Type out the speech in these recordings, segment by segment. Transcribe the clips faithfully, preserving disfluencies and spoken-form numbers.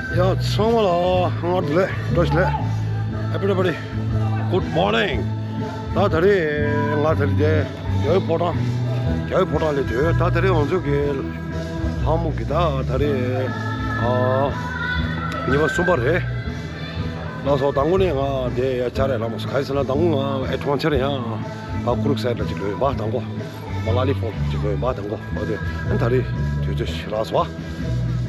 ཡ་ཚང་མ་ལ་སྔར་དུ་ལས་བཀྲ་ཤིས་བདེ་ལེགས། Everybody, good morning. ད་ད་རེས་ང་ད་རེས་དེ་རྒྱ་བོད་ཕོ་བྲང་། རྒྱ་བོད་ཕོ་བྲང་ལ་སྡོད། ད་ད་རེས་ང་ཚོ་གི་ལྷ་མོ་གི་ད་ད་རེས་ཨ་ཉི་མ་གསུམ་པ་རེད། ལགས་སོ། དང་པོ་ནས་ང་དེ་ཡ་ཆ་རེད་ལ་མོ་སོ་ག་ཡི་ཟེར་ན། དང་པོ་ང་ཨེ་ཊི་ཝེན་ཅར་ཡང་ད་ཀུ་རུག་སེ་ཊི་ལ་ཅིག་ལོས་བ་དང་པོ། མ་ལ་ལི་ཕོར་ཅིག་ལོས་བ་དང་པོ་བ་དེ། ཨ་ད་རེས་དུས་ཚོད་ཤི་ལགས་སོ།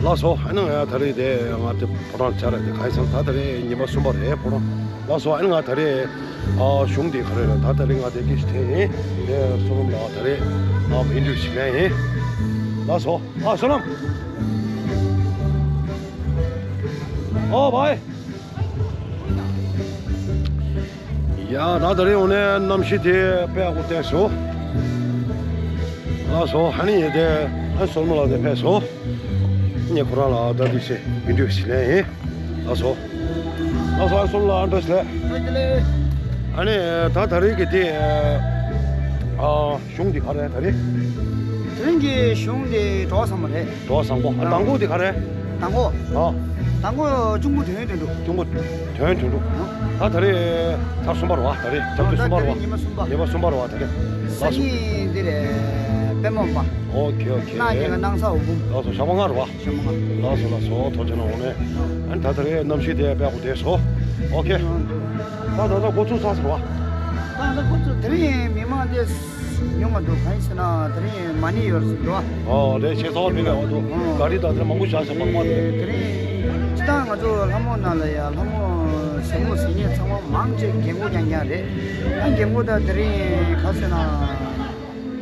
ལགས་སོ། ཨ་ནི་ང་ད་རེས་དེ་ང་དེ་ཕོ་བྲང་ཆ་རེད་དེ་ག་ཡི་ཟེར་ན། ད་ད་རེས་ཉི་མ་གསུམ་པ་རེད་ཕོ་བྲང་། ལགས་སོ། ཨ་ནི་ང་ད་རེས་ཨ་གཞུང་དེ་ག་རེ་རེད། ད་ད་རེས་ང་དེ་སྐད་ཞིག་དྲན་ཡིན། དེ་བསོད་ནམས་ལགས་ད་རེས་ཨ་ཨིན་ཊར་བིའུ་ཞིག་ལེན་ཡིན། ལགས་སོ། ཨ་བསོད་ནམས། ཨོ་བྷའི། ཡ་ད་ད་རེས་འོ་ནས་གནམ་གཤིས་དེ་དཔེ་ཡག་པོ་བསྟན་སོང་། ལགས་སོ། ཧ་ནི་ཡེ་དེ་ཨ་བསོད་ནམས་ལགས་དེ་ཕེབས་སོང་། ངས་ཁོ་རང་ལ་ད་དུས་ཚོད་བི་ཌིའོ་ཞིག་ལེན་ཡིན། ལགས་སོ། ལགས་སོ། ཨ་བསོད་ནམས་ལགས་བཀྲ་ཤིས་བདེ་ལེགས། ཨ་ནི་ད་ད་རེས་ཀྱི་དེ་ཨ། གཞུང་འདི་ག་རེ་ད་རེད། དེ་རིང་གི་གཞུང་འདི་གྲོགས་བཟང་པོ་རེད། གྲོགས་བཟང་པོ། ཨ་དང་པོ་འདི་ག་རེ། དང་པོ། ཨ། དང་པོ་གཅུང་པོ་དོན་དོན་གྲུབ། གཅུང་པོ་དོན་དོན་གྲུབ། ཨ། ད་ད་རེས་ཚར་གསུམ་པ་རེད་བ། ད་རེས་ཨ་ད་ད་རེས་ཉི་མ་གསུམ་པ། ཉི་མ་གསུམ་པ་རེད་བ་ད་རེས། ལགས་སོ། སང་ཉིན་འདི་རེད། པད་མ་འབའ། ཨོ་ཁེ་ཨོ་ཁེ། གནངས་ཉིན་གནངས་ཚེ་འོ་འབུམ། ལགས་སོ། ཞག་པོ་ལྔ་རེད་བ། ཞག་པོ་ལྔ། ལགས་སོ་ལགས་སོ། ཐུགས་རྗེ་གནང་འོ་ནས། ཨ་ནི་ད་ད་རེས་གནམ་གཤིས་དེ་དཔེ་ཡག་པོ་བསྡད་སོང་། ཨོ་ཁེ། ད་ད་ད་འགོ་ཚུགས་ཚར་སོང་བ། ད་ད་འགོ་ཚུགས། དེ་རིང་མི་མང་དེ་ཉུང་མ་འདུག་གང་ཡིན་ཟེར་ན་དེ་རིང་མ་ཎི་ཡོད་ཟེར་འདུག་ཨོ་རེད། ཆེ་ཚོགས་མི་ལ་འོ་འདུག་ཨོ། ག་རི་དང་དེ་མང་པོ་བཞག་ཟེར་མང་མང་རེད། དེ་རིང་སྤྱིར་བཏང་ང་ཚོ་ལྷ་མོ་ནང་ལ་ཡ་ལྷ་མོ་ཟེར་མོ་ཟེར་མཁན་ཚང་མ་མང་ཆེ་རྒན་གོག་རྐྱང་རྐྱང་རེད། ཨ་རྒན་གོག་ད་དེ་རིང་ག་ཟེར་ན།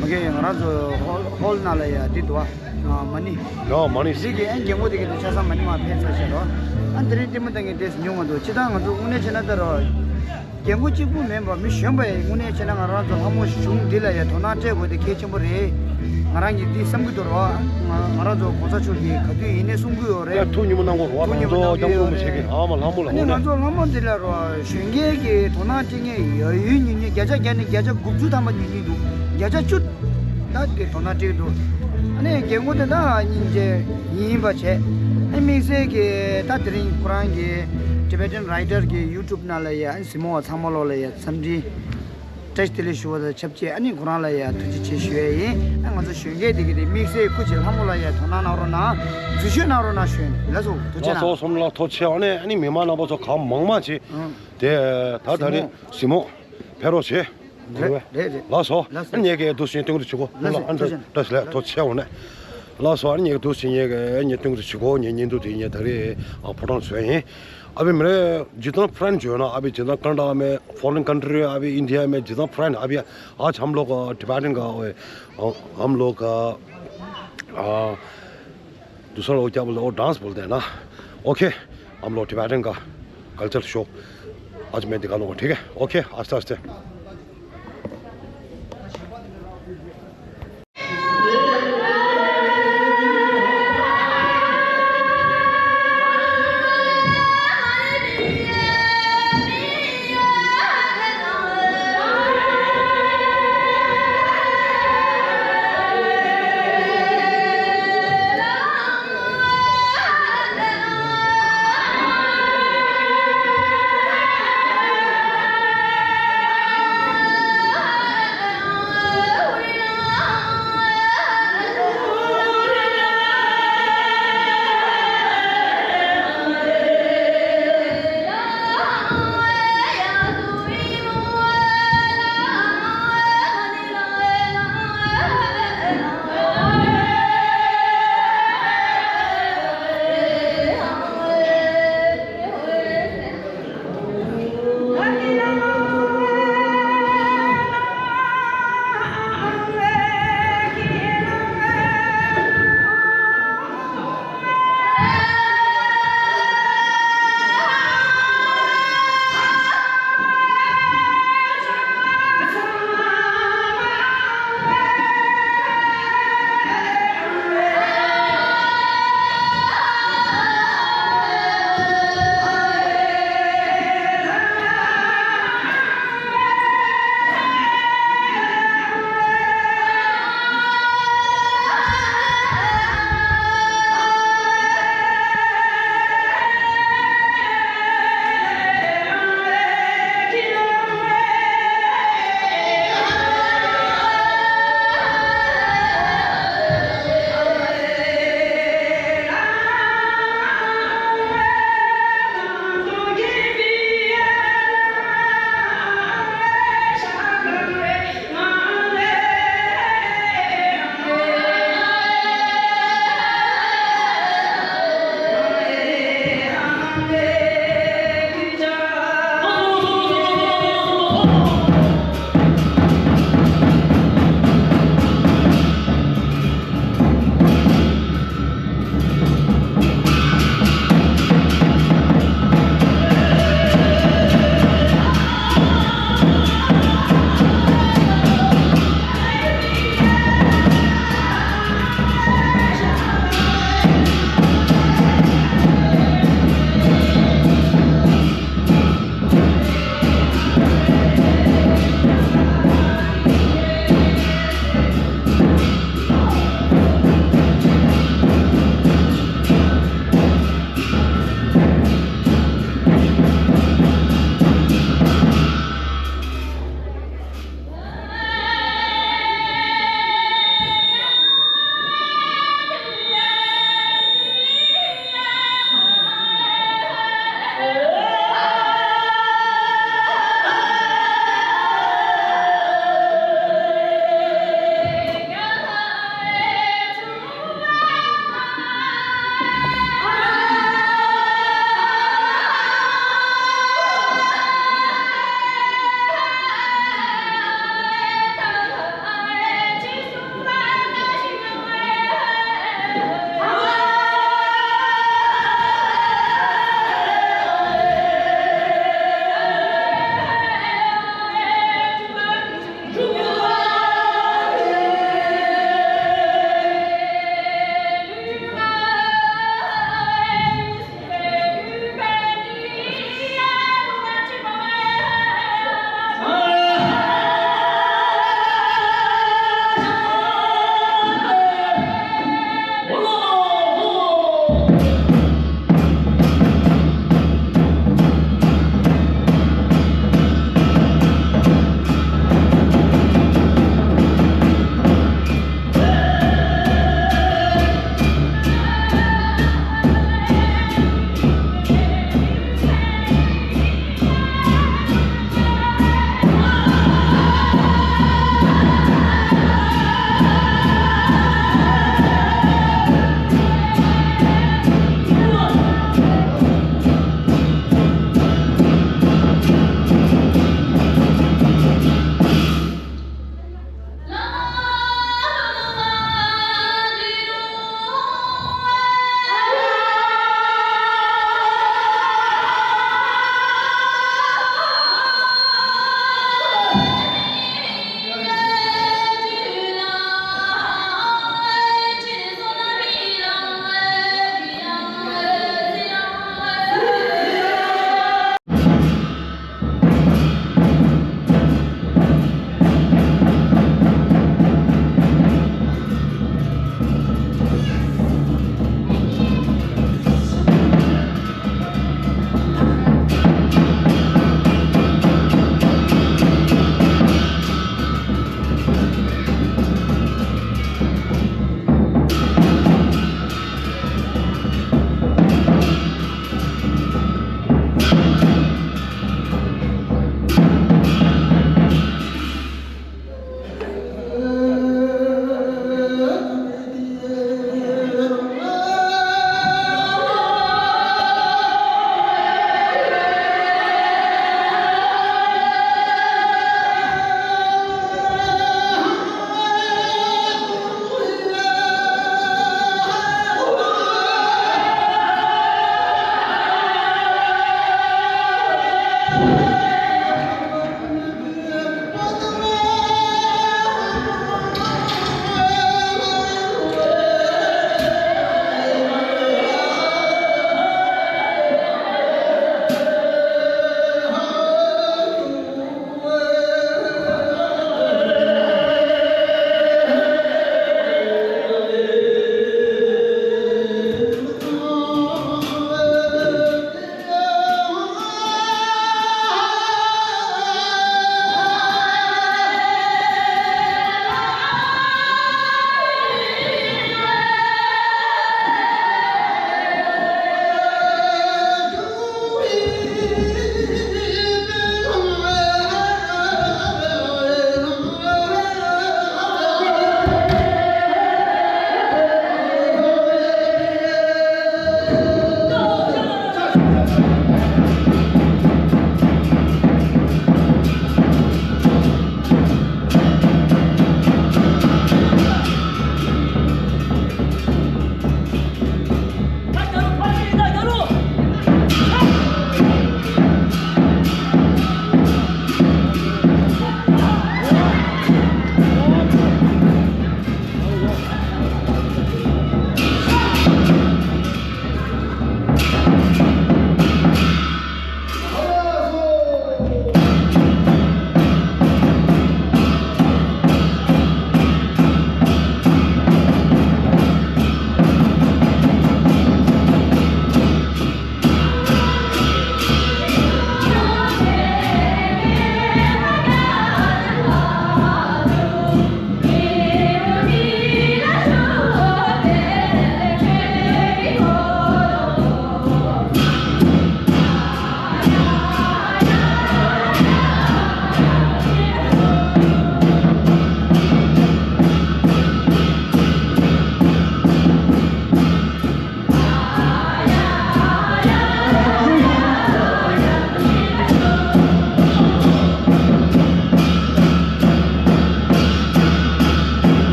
མ་གི་ང་རང་ཚོ་ཧོལ་ཧོལ་ནང་ལ་ཡ་འདི་འདུག་ཨ། མ་ཎི། ཡོ་མ་ཎི། རིགས་ཀྱི་ཨན་རྒན་གོག་དེ་གི་དུ་ཆ་ཚང་མ་ཎི་མ་ཕན་ཚ་ཤེས་རོ། ཨ་དེ་རིང་ལྟད་མོ་ལྟ་མཁན་དེ་ཉུང་མ་འདུག་སྤྱིར་བཏང་ང་ཚོ་དངོས་གནས་བྱས་ན་ད་རོ། རྒན་གོག་གཅིག་པུ་མིན་པ་མི་གཞོན་པ་ཡི་དངོས་གནས་བྱས་ན་ང་རང་ཚོ་ལྷ་མོ་གཞུང་འདི་ལ་ཡ་དོ་སྣང་སྤྲད་དགོས་དེ་གལ་ཆེན་པོ་རེད། ང་རང་གིས་འདི་བསམ་གི་འདུག་རོ། ང་ང་རང་ཚོ་གོང་ས་མཆོག་གིས་ག་དུས་ཡིན་ནའི་གསུང་གི་ཡོད་རེད། ཐུགས་ཉིན་མོ་གནང་དགོས་རོ། ཐུགས་ཉིན་མོ་ང་ཚོ་གནང་གི་སྐྱབས་མགོན་རིན་པོ་ཆེ་གིས་ཨ་མ་ལྷ་མོ་ལ་ཨ་ནི་ང་ཚོ་ལྷ་མོ་འདི་ལ་རོ་གཞོན་སྐྱེས་ཀྱི་དོ་སྣང་སྤྲད་མཁན་ཡོད་ཡོད་ཉུང་ཉུང་བརྒྱ་ཆ་བརྒྱ་ནས་བརྒྱ་ཆ་དགུ་བཅུ་ཐམ་པ་ཉུང་ཉུང་འདུག་བརྒྱ་ཆ་བཅུ། ད་དེ་དོ་སྣང་སྤྲད་འདུག་ཨ་ནི་རྒན་གོག་དེ་ད་སྙིང་རྗེ་ཡིན་པ་བྱས། ཨ་དམིགས་བསལ་གྱི་ད་དེ་རིང་ཁོ་རང་གི་Tibetan Writer གི་YouTube ནང་ལ་ཡ་ཨ་གཟིགས་མོ་བ་ཚང་མ་ལོག་ལ་ཡ་འཚམས་འདྲི་བཀྲ་ཤིས་བདེ་ལེགས་ཞུ་བ་དང་ཆབས་ཅིག་ཨ་ནི་ཁོ་རང་ལ་ཡ་ཐུགས་རྗེ་ཆེ་ཞུ་ཡ་ཡིན། ཨ་ང་ཚོ་གཞོན་སྐྱེས་དེ་གི་དེ་དམིགས་བསལ་སྐུ་མཁྱེན་ལྷ་མོ་ལ་ཡ་དོ་སྣང་གནང་རོགས་གནང་། འཛུལ་ཞུགས་གནང་རོགས་གནང་ཞུ་ཡ་ཡིན། ལགས་སོ། ཐུགས་རྗེ་ཆེ་གནང་། ལགས་སོ། བསོད་ནམས་ལགས་ཐུགས་རྗེ་ཆེ། ཨ་ནི་མི་མང་རྣམ་པ་ཚོ་གང་མང་མང་ཅིག་དེ་ད་ད་རེས་གཟིགས་མོ་ཕེབས་རོགས་བྱེད། རེད་རེད་རེད། ལགས་སོ། ལགས་སོ། ཨ་ངས་ཀྱི་འདུག་སེ་སྟོན་གྱི་ཆུ་གོ་ལགས་སོ། ཨ་འདྲ་ཐུགས་རྗེ་ཆེ་གནང་། ལགས་སོ། ཨ་ངས་ཀྱི་འདུག་སེ་ངས་ཀྱི་ངས་སྟོན་གྱི་ཆུ་གོ་ངས་ཉིན་དུ་དེ་ངས་ད་རེས་ཨ་ཕོ་བྲང་བཟོས་ཡིན། अभी मेरे जितना फ्रेंड जो है ना, अभी जितना कनाडा में, फॉरेन कंट्री में, अभी इंडिया में जितना फ्रेंड, अभी आज हम लोग अ, टिबेटन का, अ, हम लोग का, अ, दूसरा लोग क्या बोलते हैं, वो डांस बोलते हैं ना। ओके, हम लोग टिबेटन का कल्चर शो आज मैं दिखा दूंगा, ठीक है? ओके, आस्ते आस्ते।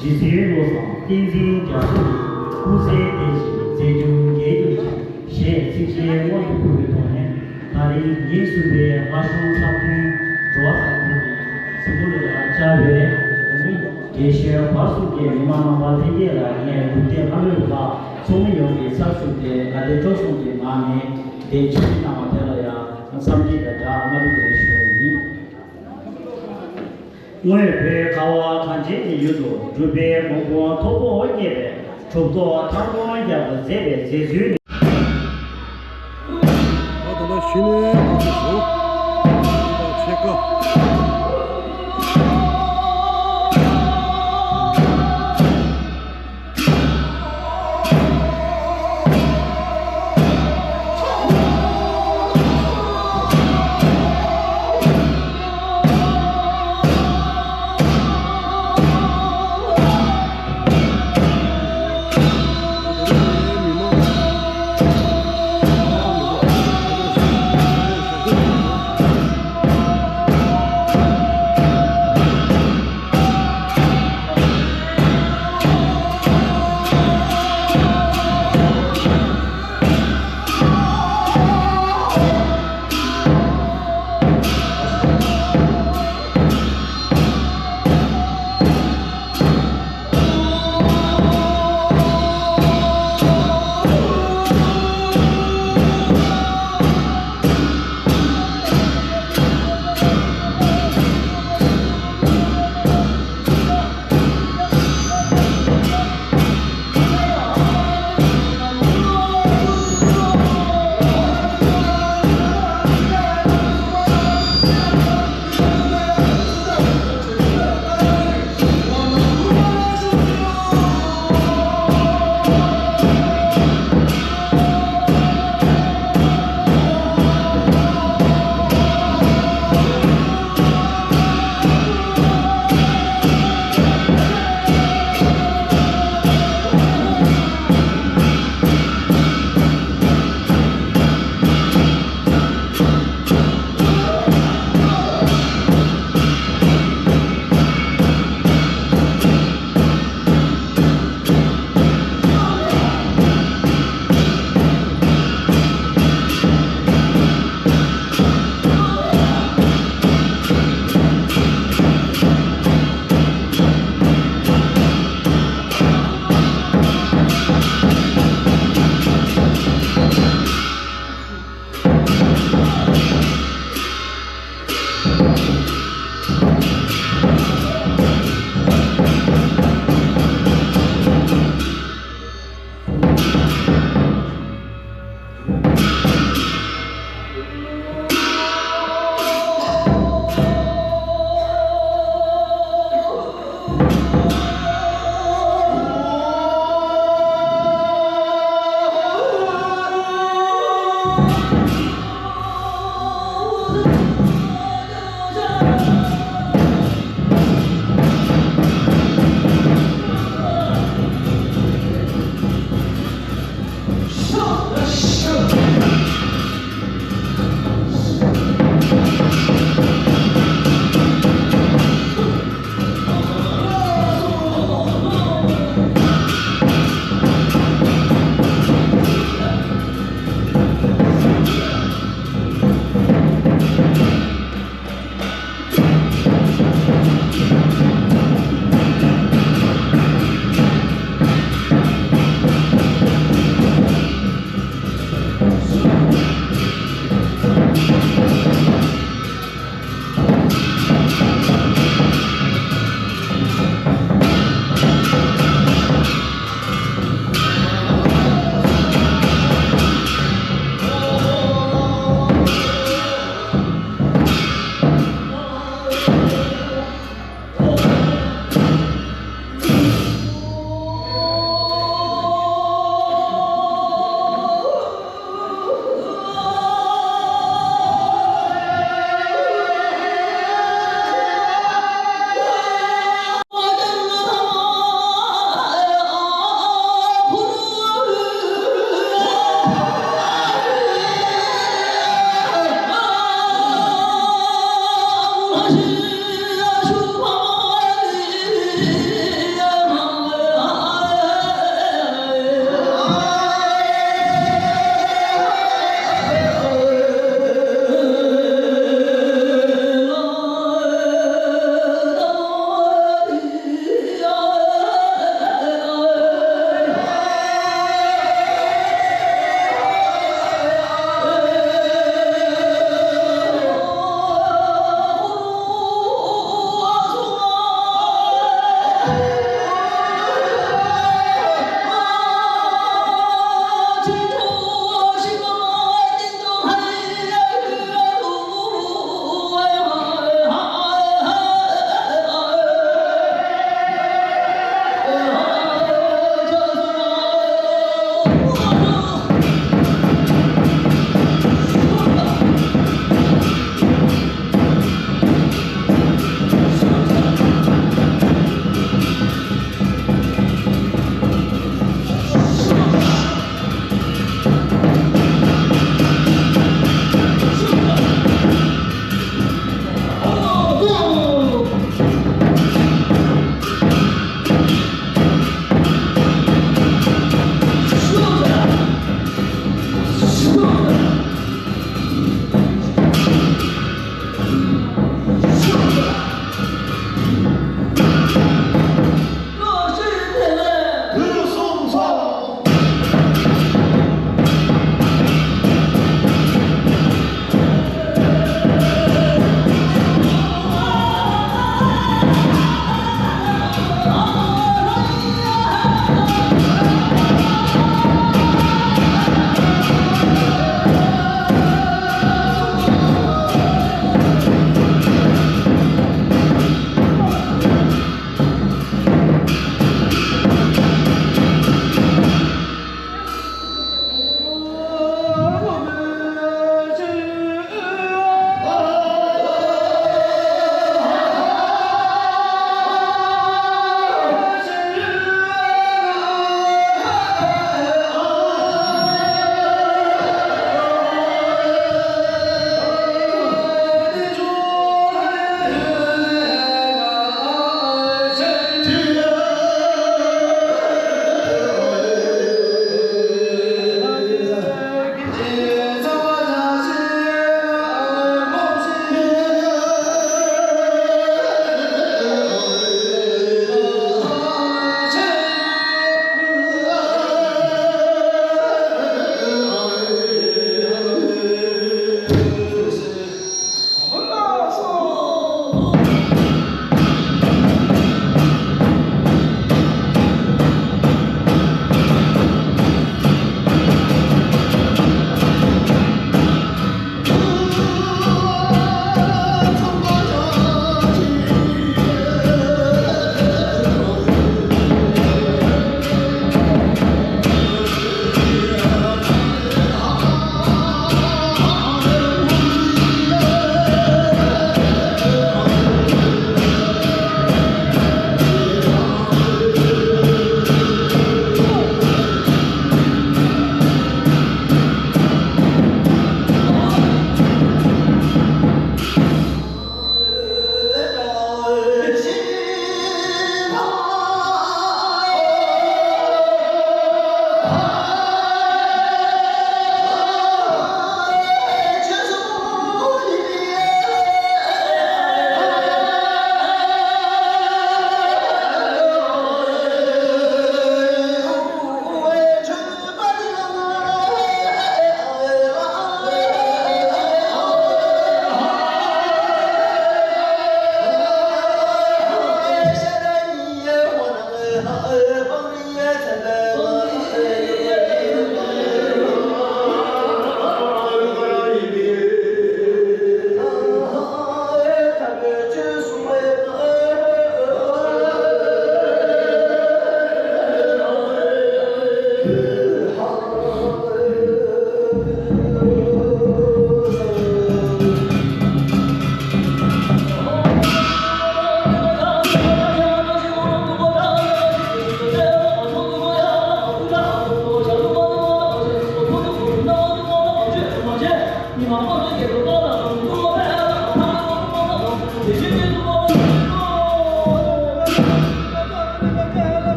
རྗེ་བཙུན་བློ་བཟང་བསྟན་འཛིན་རྒྱ་མཚོ་ཡི་སྐུ་ཚེ་བརྟན་ཅིང་མཛད་འཕྲིན་རྒྱས་གྱུར་ཅིག་ཞེས་ཚིགས་བཅད་སྔོན་དུ་ཕུལ་བའི་ཐོག་ནས། ད་རིང་ཉིན་གསུམ་པའི་ལྷ་གཞུང་འཁྲབ་སྟོན་འགྲོ་བ་སངས་རྒྱས་ཀྱི་གཟིགས་སྐོར་ལ་བཅར་བའི་འོས་མི་དགེ་བཤེས་བར་གསུམ་གྱི་མི་མང་རྣམ་པ་ལྷན་རྒྱས་ལ་ངས་འབུལ་ཏེ་ལྷ་མོའི་ལྷ་ཚོགས་མི་ཡོངས་ཀྱི་ཚབ་ཞུས་ཏེ་དགའ་ལྡན་གྲོགས་གསུམ་གྱི་ངག་ནས་དེ་ཆོས་གནང་བ་དེ་ལ་ཡང་འཚམས་འདྲི་དང་སྦྲགས་བསྔགས་བརྗོད་ཞུ་བ་ཡིན། སྔོན་བོད་ཁ་བ་གངས་ཅན་གྱི་ཡུལ་དུ་སྒྲུབ་པའི་མགོན་པོ་མཐོ་པོ་བརྙེས་པའི་གྲུབ་ཐོབ་ཐང་སྟོང་རྒྱལ་པོ་མཛད་པའི་མཛད་ཚུལ་ནི། ད་ལྟ་གཞི་ནས་གོ་ཚོད་བཟུང་། ཆེ་ཀ།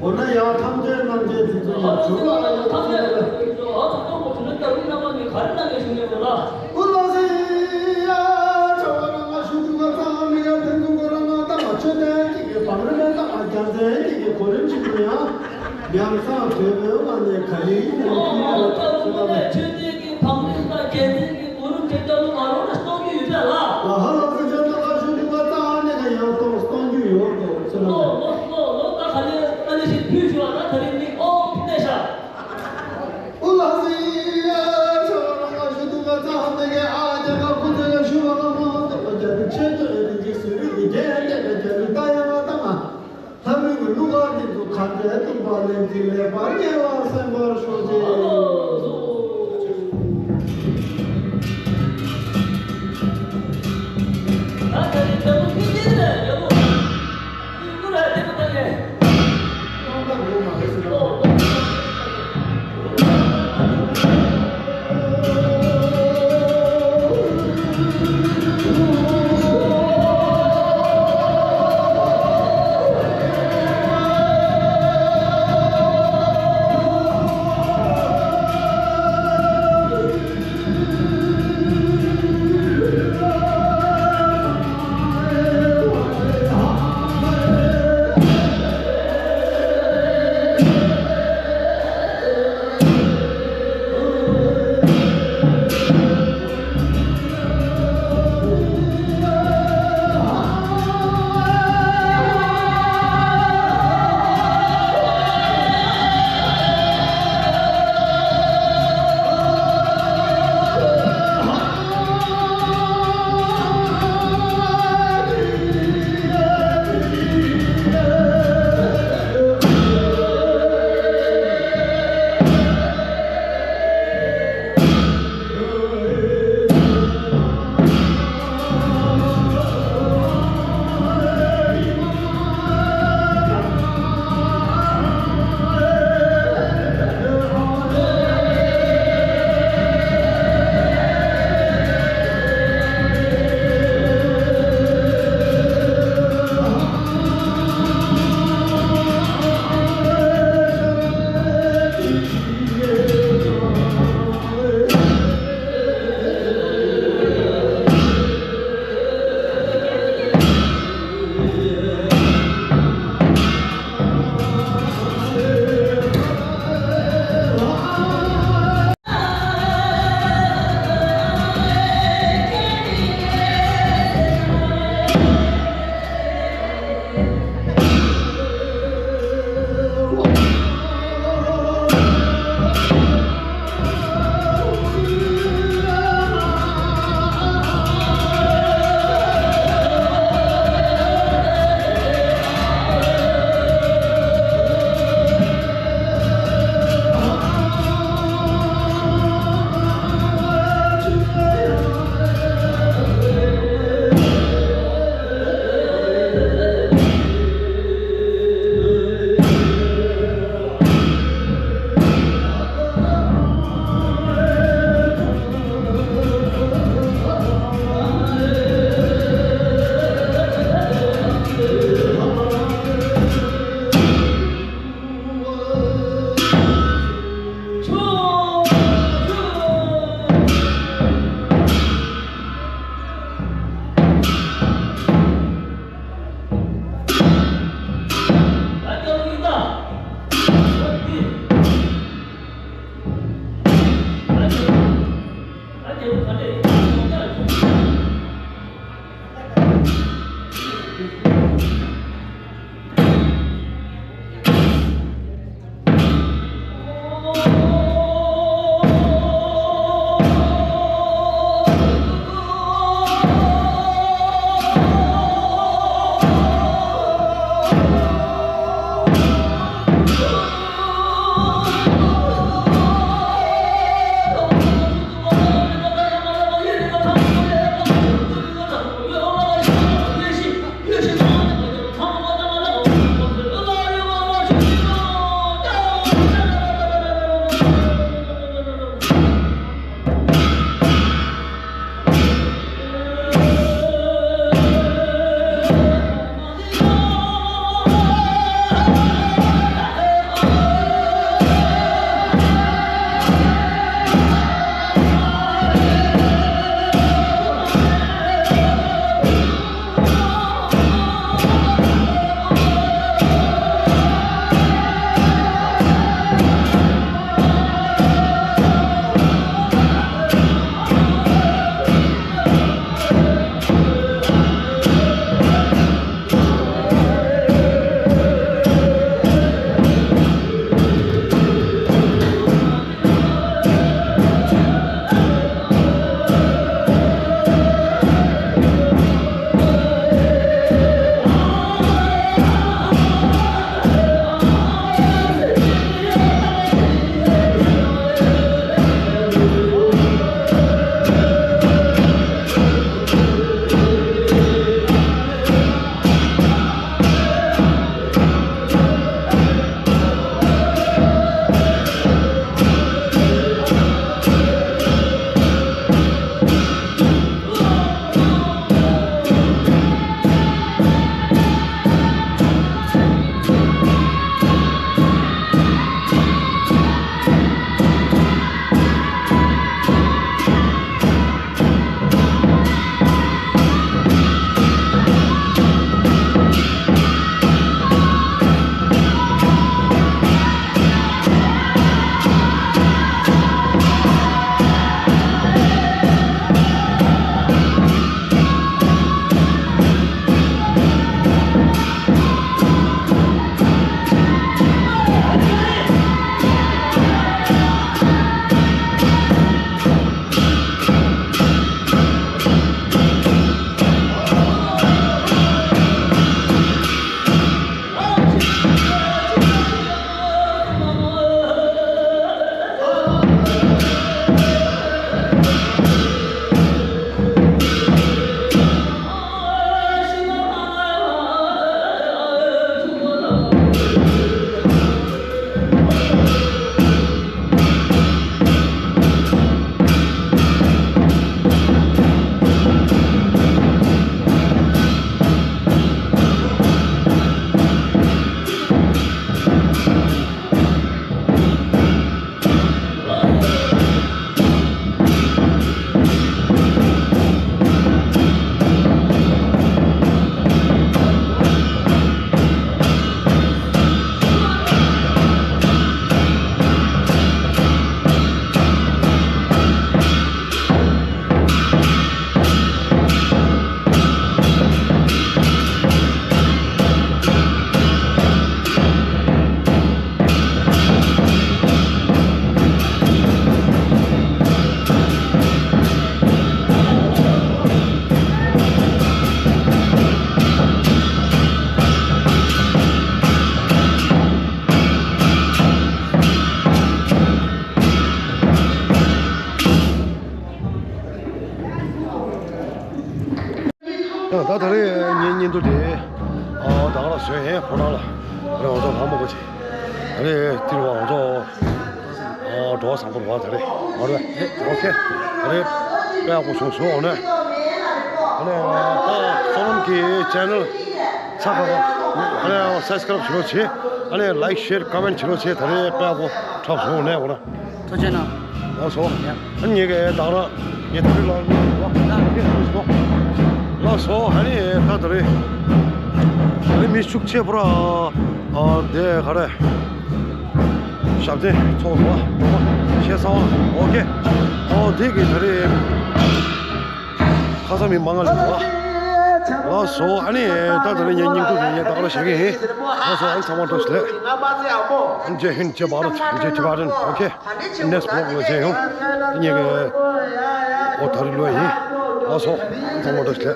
འོ་ན་ཡང་ཐམས་ཅད་རྣམ་འབྱེད་དེ་ཚོ་ཡང་བྱུང་བ་ཡང་ཐམས་ཅད་ལ། ཨ་ཙི་ཏོག་པོ་དེ་ནི་ལྟ་བུའི་རྣམ་པ་ནི་ག་རེ་གནང་གི་བྱུང་ཡོད་པ་ལ། ཀུན་ལ་སྲིད་ཡ་བྱ་བ་རང་ང་ཞུ་དུ་ང་ཚང་མི་ཡ་དེ་ཚོ་ཁོ་རང་ང་ལྟ་བ་ཆོས་ལྡན་གཅིག་གི་བང་རིམ་ལ་ལྟ་བ་རྒྱལ་མཚན་གཅིག་གི་གོ་རིམ་གཅིག་ཏུ་ཡང་ཡང་སང་དོལ་པོའི་ངང་ནས་ག་ལེ་ཡིན་ནས་ཨོ་ཨོ་ལྟ་བུ་ཁོ་ནས་ཆོས་ལྡན་གྱི་བང་རིམ་དང་རྒྱལ་མཚན་གྱི་གོ་རིམ་དེ་ལྟ་བུ་ང་རང་ལ་གཏོང་རྒྱུ་ཡོད་པས་ལ། ལ་ཧ་ལ་སྲིད་ཆ་ལྟ་བ་ཞུ་དུ་ང་ཚང་ནས་ཀ་ཡང་གཏོང་གཏོང་རྒྱུ་ཡོད་དོ་ཚོད་ལ། ལོ་ལོ་ལོ་ལོ་ད་ག་ལེ་ཨ་ནི་ཞིག་ཕུལ་ཞུ་བ་ད་ག་ལེ་མིག་ཨོ་ཕི་ནས་ཤ། ཨུ་ལ་སི་ཡ་ཆ་བ་ལ་ང་ཞུ་དུ་ང་ཚ་ཧ་མེ་གེ་ཨ་རྒྱ་ག་ཁུ་ཚ་ཡ་ཞུ་བ་ལ་མ་ཟེར་བ་རྒྱ་དུ་ཆེ་ཏོ་ཨེ་རི་གི་སུ་རི་གི་རྒྱ་ཡ་རྒྱ་ག་རྒྱ་དུ་ད་ཡ་ང་ད་ང་ལྷ་མི་གི་གླུ་གར་འདི་ཚོ་ག་འདྲའི་ཏུ་པ་ལེན་གི་ལེགས་པར་ཉེ་བར་སེམས་པར་ཤོག་ཅེས། ད་ད་རེས་ངའི་བརྙན་ཐུང་དེ་ཨ་ད་ག་ལ་བཟོས་ཡིན། ཁོ་རང་ལ་རེ་ང་ཚོ་ལྷ་མོ་གོ་ཆེ་ད་རེས་ཏིར་བ་ང་ཚོ་ཨ་འགྲོ་བ་བཟང་པོ་རེད་བ། ད་རེས་མ་རེད། ཨོ་ཁེ། ད་རེས་དཔེ་ཡག་པོ་བྱུང་སོང་། འོ་ན་ཨ་ནི་ད་བསོད་ནམས་ཀྱི་ཅེ་ནལ་ཚ་ཁ་ཁ་ཨ་ནི་སབ་སི་ཀ་རབ་བྱེད་རོགས་བྱེད། ཨ་ནི་ལའིཀ་ཤེར་ཀོ་མེན་ཊི་བྱེད་རོགས་བྱེད། ད་རེས་དཔེ་ཡག་པོ་འཁྲབ་སོང་། འོ་ན་འོ་ན། ཐུགས་རྗེ་གནང་། ལགས་སོ། ཡ། ཨ་ནི་ངས་ཀྱི་བདག་རང་ངས་ད་རེས་ལ་ལ་ལ་ལ་ལགས་སོ། ཨ་ནི་ད་ད་རེས་ད་རེས་མི་ཤུགས་ཆེ་པོ་ར་ཨ་དེ་ག་རེ་ཞབས་བརྟན་ཚོགས་པ་ཤེས་ས་བ་ཨོ་ཁེ། ཨོ་དེ་གི་ད་རེས་ཁ་སང་མི་མང་ང་ལ་འདུག་བ། ལགས་སོ། ཨ་ནི་ད་ད་རེས་ངས་སྙིང་སྡུག་དེ་ངས་ད་ག་རེ་བཤད་ཀྱི་ཡིན། ལགས་སོ། ཨ་ནི་ཚང་མ་ཐུགས་རྗེ་ཆེ། ཨ་ནི་ཇེ་ཧིན་ཇེ་བྷ་རད་ཇེ་ཐི་བྷ་ཊན་ཨོ་ཁེ། ནེགསི་ཊི་བི་ལོག་ལ་མཇལ་ཡོང་། ངས་ཀྱི་ཨོ་ད་རེས་ལོས་ཡིན། ལགས་སོ། ཚང་མ་ཐུགས་རྗེ་ཆེ།